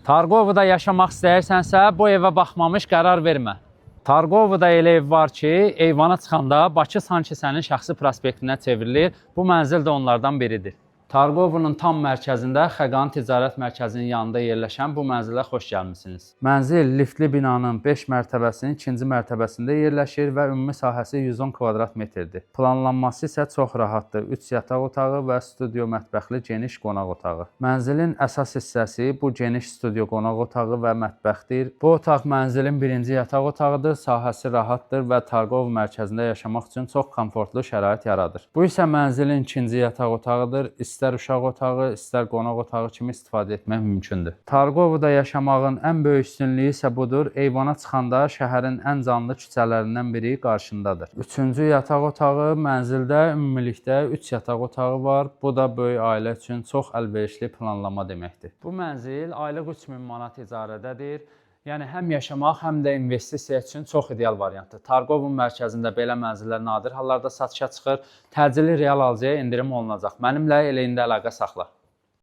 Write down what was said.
Targovoda yaşamaq istəyirsənsə, bu evə baxmamış qərar vermə. Targovoda elə ev var ki, eyvana çıxanda Bakı sanki sənin şəxsi prospektinə çevrilir. Bu mənzil də onlardan biridir. Targovunun tam mərkəzində Xəqan Ticarət Mərkəzinin yanında yerləşən bu mənzilə xoş gəlmisiniz. Mənzil liftli binanın 5 mərtəbəsinin ikinci mərtəbəsində yerləşir və ümumi sahəsi 110 kvadrat metrdir. Planlanması isə çox rahatdır. 3 yataq otağı və studiyo mətbəxli geniş qonaq otağı. Mənzilin əsas hissəsi bu geniş studiyo qonaq otağı və mətbəxdir. Bu otaq mənzilin birinci yataq otağıdır. Sahəsi rahatdır və Tarqov mərkəzində yaşamaq üçün çox komfortlu şərait yaradır. Bu isə mənzilin ikinci yataq otağıdır. İstər uşaq otağı, istər qonaq otağı kimi istifadə etmək mümkündür. Tarqovoda yaşamağın ən böyük üstünlüyü isə budur. Eyvana çıxanda şəhərin ən canlı küçələrindən biri qarşındadır. Üçüncü yataq otağı mənzildə ümumilikdə 3 yataq otağı var. Bu da böyük ailə üçün çox əlverişli planlama deməkdir. Bu mənzil aylıq 3000 manat icarədədir. Yəni həm yaşamaq, həm də investisiya üçün çox ideal variantdır. Targovun mərkəzində belə mənzillər nadir hallarda satışa çıxır. Təcili real alıcıya endirim olunacaq. Mənimlə elə indi əlaqə saxla.